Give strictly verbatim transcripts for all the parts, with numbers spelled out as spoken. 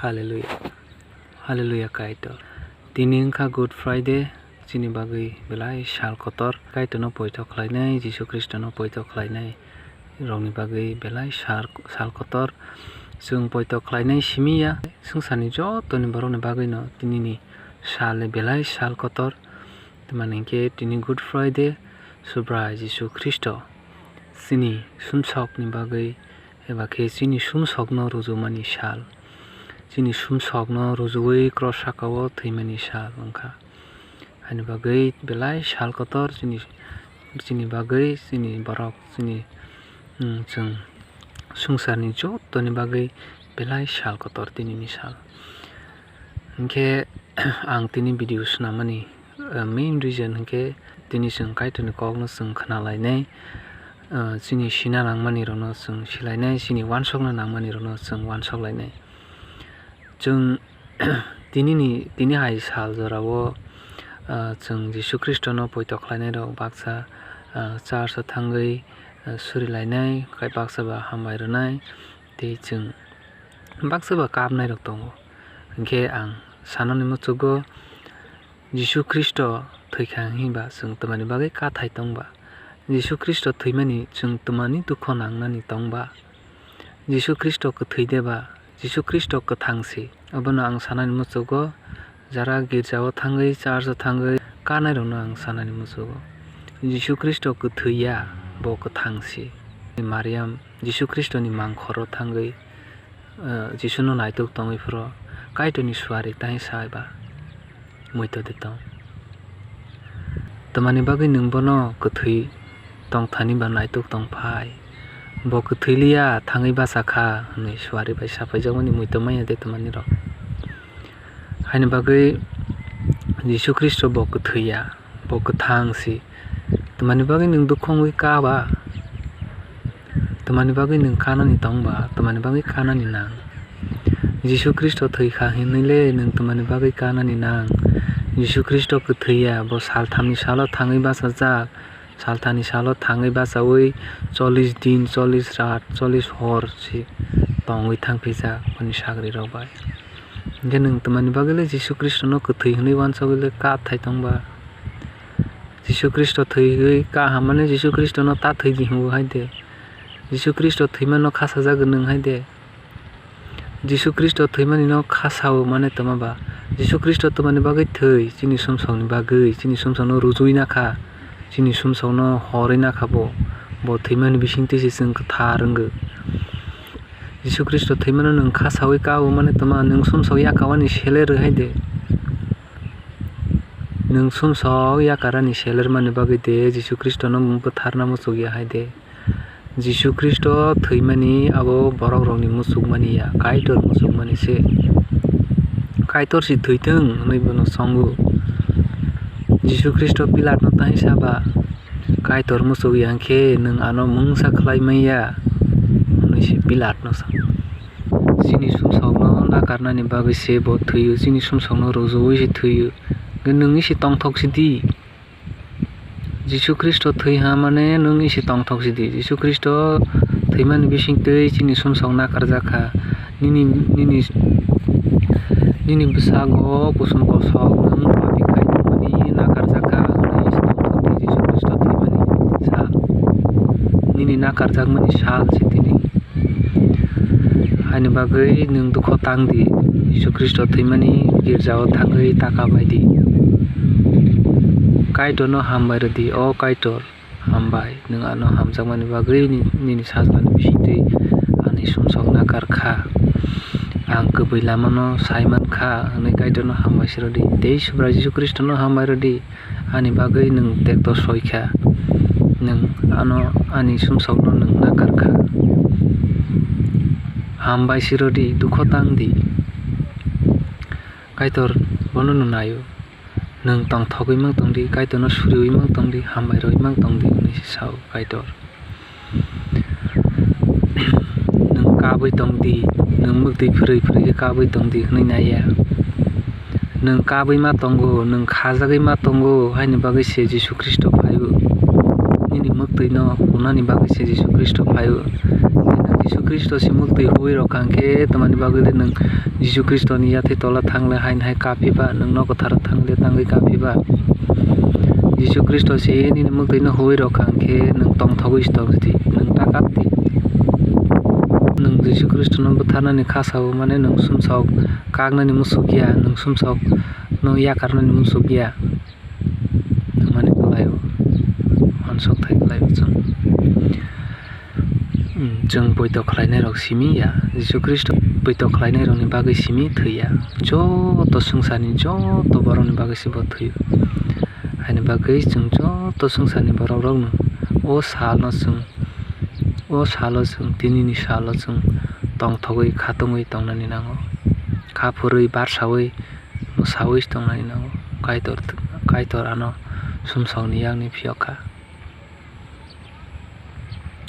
Hallelujah. Hallelujah, Kaitor. Tini wngkha Good Friday, chini bagwi belai sal kotor. Kaitorno poito khlainai, Jisu Khristono poito khlainai rokni bagwi belai sal, sal kotor. Chwng poito khlainai simi ya, swngcharni jotoni borokni bagwino tinini sal belai sal kotor. Tamni hwnkhe tini Good Friday, Subrai Jisu Khristo chini sumsokni bagwi eba khe chini sumsokno rujumani sal. Chini sumsokno rujuwi cross saka-o thwimani sal wngkha. Haini bagwi belai sal kotor chini, chini bagwi, chini borok, chini, mm, chwng swngcharni jotoni bagwi belai sal kotor tinini sal. Hinkhe ang tini video swnamani, uh, main reason hinkhe tini chwng Kaitorni kokno chwng khna lainai, uh, chini sina nangmani rokno chwng silainai, chini uansukna nangmani rokno chwng uansuk lainai. Chwng tinini, tini hai sal jorao, uh, chwng Jisu Khristono poito khlainai rok baksa, uh, church o thangwi, uh, suri lainai, khai baksa ba hambai rwnai, tei chwng baksa ba kapnai rok tongo. Hinkhe ang sanani muchugo, Jisu Khristo thwikha hinba chwng twmani bagwi kathai tongba? Jisu Khristo thwimani chwng twmani dukho nangnani tongba? Jisu Khristo kwthwi deba? Jisu Khristo kwthang si? Abono ang sanani muchugo, jara girjao thangwi, church o thangwi kanairokno ang sanani muchugo. Jisu Khristo kwthwi ya, bo kwthang si. Mariam Jisu Khristoni mangkhoro thangwi, eh, Jisuno naituk tongwi phuru Kaitorni suari tangwi sa ba, muitu de tong. Twmani bagwi nwng bono kwthwi tongthani ba naituk tong phai? Bo kwthwi liya, thangwi bacha kha, hwnwi suari bai sapaijakmani muitu manya de twmani rok? Haini bagwi Jisu Khristo bo kwthwi ya, bo kwthang si. Twmani bagwi nwng dukhu wngwi ka ba? Twmani bagwi nwng kanani tong ba? Twmani bagwi kanani nang? Jisu Khristo thwi kha hinwi le nwng twmani bagwi kanani nang? Jisu Khristo kwthwi ya, bo salthamni salo thangwi bachajak. Salthamni salo thangwi bachaui chollish din, chollish rat, chollish hor se tongwi thangphijak boni sagrirok bai. Hinkhe nwng twmani bagwi le Jisu Khristono kwthwi hwnwi uansugwi le kathai tong ba? Jisu Khristo thwiwi kahamani Jisu Khristono ta thwidi hwnwi hai de? Jisu Khristo thwimano khasajak nwng hai de? Jisu Khristo thwimanino khasao mane twma ba? Jisu Khristo twmani bagwi thwi, chini sumsokni bagwi, chini sumsokno rujui nakha, chini sumsokno horwi nakha bo. Bo thwimani bisingtwi se chwng kwthar wngwi. Jisu Khristo thwimano nwng khasaui kao mane twma? Nwng sumsok yakawani seler hai de? Nwng sumsok yakarani seler mani bagwi de Jisu Khristono bwtharna muchukya hai de? Jisu Khristo thwimani abo borokrokni muchukmani ya, Kaitor muchukmani se. Kaitor si thwithwng hwnwi bono songo. Jisu Khristo Pilatno tangwi sa ba, "Kaitor muchukya hwnkhe nwng ano mungsa khlai manya," hwnwi se Pilatno sa. Chini sumsokno nakarnani bagwi se bo thwio, chini sumsokno rujui se thwio. Nwng se tongthok sidi. Jisu Khristo thwi ha mane nwng isi tongthok sidi. Jisu Khristo thwimani bisingtwi chini sumsok nakarjak kha. Nini, nini, nini bwsago kusun kosok nwng papi khai tongmani nakarjak kha hwnwi isi tongthok di Jisu Khristo thwimani sal. Nini nakarjakmani sal se tini. Haini bagwi nwng dukho tang di. Jisu Khristo thwimani girjao thangwi taka bai di. Kaitorno hambai rw di, o Kaitor, hambai, nwng ano hamjakmani bagwi ni-, nini sajlani bisingtwi ani sumsok nakar kha. Ang kwbwi lamano sai man kha, hwnwi Kaitorno hambai se rw di. Tei Subrai Jisu Khristono hambai rw di. Ani bagwi nwng tekto soi kha, nwng ano ani sumsokno nwng nakar kha. Hambai se rw di, dukho tang di. Kaitor bono nwng naio. Nwng tongthogwi mang tong di, Kaitorno suriui mang tong di, hambai rwui mang tong di, hwnwi se sao Kaitor. Nwng kabwi tong di, nwng mwktwi phwrwi phwrwi khe kabwi tong di hwnwi nai ya. Nwng kabwi ma tongo, nwng khajagwi ma tongo, haini bagwi se Jisu Khristo phaio. Nini mwktwino hwnani bagwi se Jisu Khristo phaio. Nwng Jisu Khristo si muktwi huwi rok kha hwnkhe, tamani bagwi le nwng Jisu Khristo ni yathai tola thang le haino hai kaphi ba, nwng nok kwtharo thang le tangwi kaphi ba? Jisu Khristo si nini muktwi no huwi rok kha hwnkhe, nwng tongthogwi si tong di, nwng ta kap di. Nwng Jisu Khristo no bwtharnani kha sabo mane nwng sumsok kaknani musuk ya, nwng sumsok no yakarnani musuk ya. Mani kwlaio, uansuk thai kwlaio chwng. Chwng poito khlainairok simi ya, Jisu Khristo poito khlainairokni bagwi simi thwi ya. Joto swngcharni joto borokni bagwi se bo thwio. Haini bagwi chwng joto swngcharni borokrokno o salno chwng, o salo chwng, tinini salo chwng tongthogwi khatungwi tongnani nango. Kha phurwi, barsawi, mwsawi tongnani nango. Kaitor, Kaitor ano sumsokni yakni phiyok kha.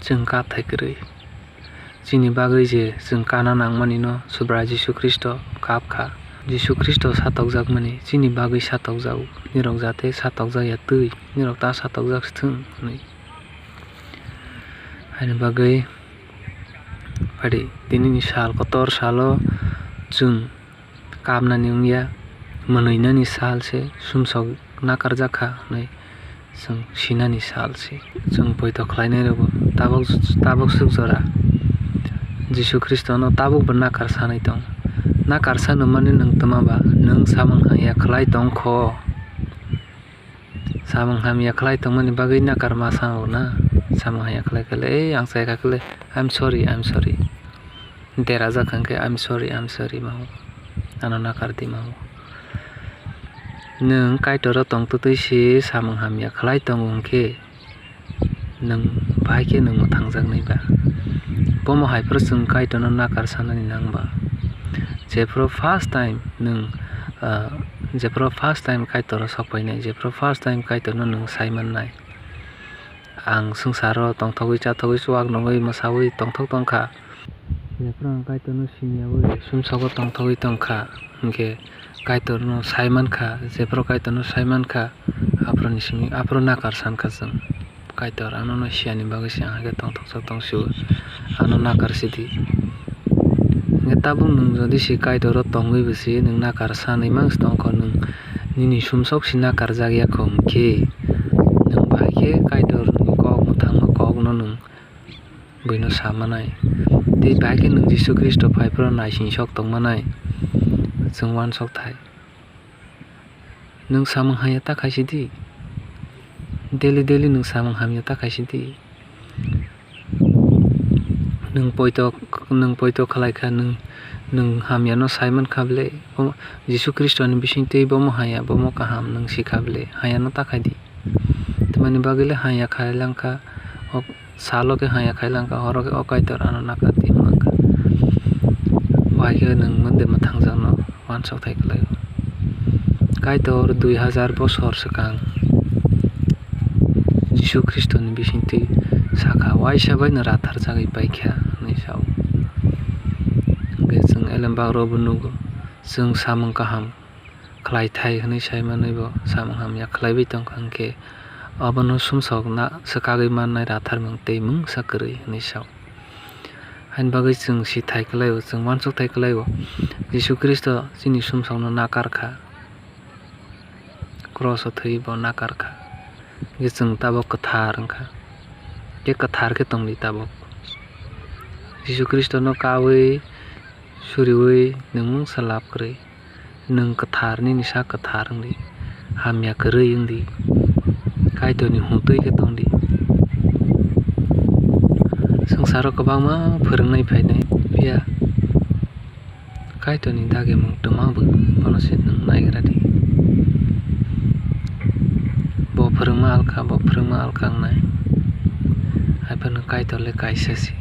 Chwng kapthai kwrwi. Chini bagwi je chwng kana nangmani no Subrai Jisu Khristo kap kha. Jisu Khristo satokjakmani chini bagwi satokjago. Nirok jate satokjak ya twi, nirok ta satokjak se thung hwnwi. Haini bagwi phadi tinini sal kotor salo chwng kapnani wngya, mwnwinani sal se, sumsok nakarjak kha hwnwi chwng sinani sal se. Chwng poito khlainai rokbo tabok, tabok swk jora Jisu Khristono tabokbo nakar sanwi tong. Nakar sano mani nwng twma ba, nwng samung hamya khlai tong kho. Samung hamya khlai tongmani bagwi nakar ma sango na? Samung hamya khlai khe le, "Ei, ang chai kha khe le, I'm sorry, I'm sorry." Derajak hwnkhe, "I'm sorry, I'm sorry," ma hwngo. Ano nakar di ma hwngo. Nwng Kaitor o tong twtwi se samung hamya khlai tongo hwnkhe, nwng bahai khe nwng mwthangjaknai ba? Bomo hai phuru chwng Kaitorno nakar sanani nang ba? Jephuru first time nwng, ah, jephuru first time Kaitor o sok phainai, jephuru first time Kaitorno nwng sai mannai. Ang swngcharo tongthogwi, chathogwi, chuwak nungwi, mwsawi tongthok tongkha. Jephuru ang Kaitorno siniyawi sumsogo tongthogwi tongkha, hwnkhe Kaitorno sai mankha, jephuru Kaitorno sai mankha, aphuruni simi, aphuru nakar sankha chwng. Kaitor, ano no siyani bagwi se ang hai khe tongthokjak tong sio, ano nakar sidi. Hwnkhe tabuk nwng jodi se Kaitor o tongwi bo se nwng nakar sanwi mang se tongkho, nwng nini sumsok se nakarjak ya kho, hwnkhe nwng bahai khe Kaitor ni kok mwthangma kok no nwng buino sa manai. Tei bahai khe nwng Jisu Khristo phai phuru naising sok tong manai. Chwng uansuk thai. Nwng samung hamya ta khai sidi. Daily daily nwng samung hamya ta khai sidi. Nwng poito, nwng poito khlai kha, nwng, nwng hamya no sai man kha bwle. Bo, Jisu Khristo ni bising twi bomo hamya, bomo kaham nwng si kha bwle. Hamya no ta khai di. Tamani bagwi le hamya khai lang kha, o salo khe hamya khai lang kha, horo khe o Kaitor ano nakar di mang kha. Bahai khe nwng mande mwthangjakno uansuk thai kwlaio. Kaitor dui hajar bosor swkang Jisu Khristoni bisingtwi sakha, "Waisa baino ratharjagwi paikha," hwnwi sao. Hwnkhe chwng elembak rokbo nugo, chwng samung kaham khlaithai hwnwi sai manwi bo samung hamya khlaiwi tongkha, hwnkhe obono sumsokna swkagwi mannai ratharmung tei mungsa kwrwi hwnwi sao. Haini bagwi chwng si thai kwlaio, chwng uansuk thai kwlaio, Jisu Khristo chini sumsokno nakar kha, kroso thwiwi bo nakar kha, hwnkhe chwng tabok kwthar wngkha, tei kwthar khe tongdi tabok. Jisu Khristono kaui, suriui nwng mungsa lab kwrwi. Nwng kwthar, nini sak kwthar wngdi, hamya kwrwi wngdi, Kaitorni hwn twi khe tongdi. Swngcharo kwbangma phwrwngnai phainai, phiya Kaitorni dagimung twma bo bono se nwng naigra di. Bo phwrwngma alka, bo phwrwngma alka wngnai, hai phano Kaitor le kaisa se,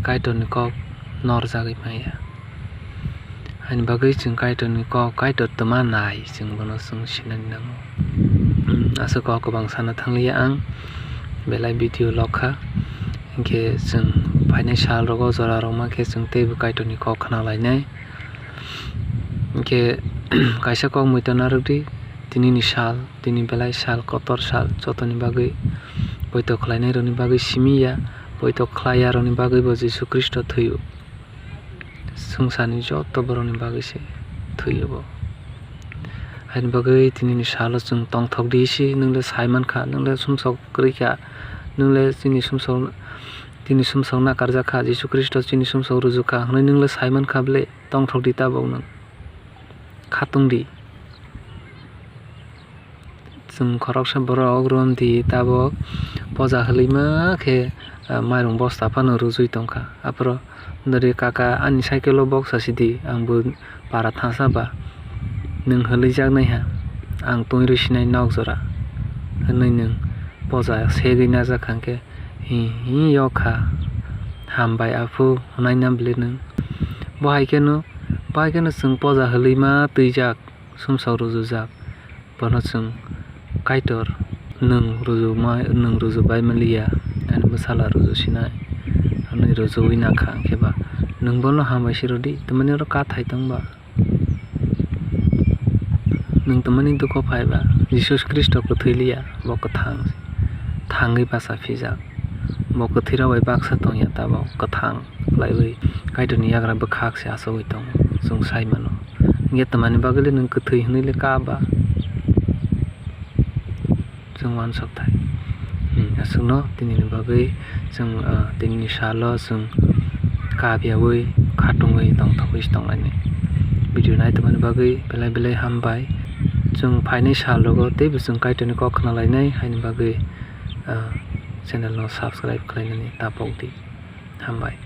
Kaitorni kok norjagwi manya. Haini bagwi chwng Kaitorni kok, Kaitor twma nai, chwng bono chwng sinani nango. Hmm, aswk kok kwbang sana thangliya ang, belai video lok kha. Hinkhe chwng phainai sal rogo jora rok mankhe chwng teibo Kaitorni kok khna lainai. Hinkhe kaisa kok muitu narwkdi, tinini sal, tini belai sal, kotor sal, jotoni bagwi poito khlainairokni bagwi simi ya, Poito khlai yarokni bagwi bo Jisu Khristo thwi-o. Swngcharni joto borokni bagwi se thwi-o bo. Haini bagwi tinini salo chwng tongthok di se, nwng le sai man kha, nwng le sumsok kwrwi kha, nwng le chini sumsok, tini sumsok nakarjak kha, Jisu Khristo chini sumsok rwjak kha hwnwi nwng le sai man kha bwle, tongthok di tabuk nwng. Khatung di. Chwng khoroksa borok romdi tabuk poja hwlwima khe, ah, mairung bosta phano rwjwi tongkha. Aphuru nori, "Kaka, ani cycle o boksa sidi, ang bo para thangsa ba, nwng hwlwijak naiha, ang twi rw sinai nok jora," hwnwi nwng poja segwi najak kha hwnkhe, "Hi, hi, yok kha, hambai aphu," hwnai na bwle nwng. Bo hai kheno, bo hai kheno chwng poja hwlwima twijak, sumsok rwjujak. Bono chwng Kaitor, nwng rwjuma, nwng rwjubai manliya, ani bwsala rwjusinai, hwnwi rwjuwi nakha, hwnkhe ba nwng bono hambai se rwdi, tamani oro kathai tongba? Nwng tamani dukho phaiba? Jisu Khristo kwthwi liya, bo kwthang, thangwi bacha phijak. Bo kwthwirok bai baksa tongya, tabuk kwthang khlaiwi Kaitorni yagra bwkhak se achugwi tongo, chwng sai mano. Hwnkhe tamani bagwi le nwng kwthwi hwnwi le kaba? Chwng uansuk thai. Hmm, aswkno tinini bagwi chwng, ah, tinini salo chwng kap yaui khatungwi tongthokgwi se tonglainai. Video naitongmani bagwi belai belai hambai. Chwng phainai sal rogo teibo chwng Kaitorni kok khnalainai haini bagwi, ah, channel no subscribe khlainani tapokdi. Hambai.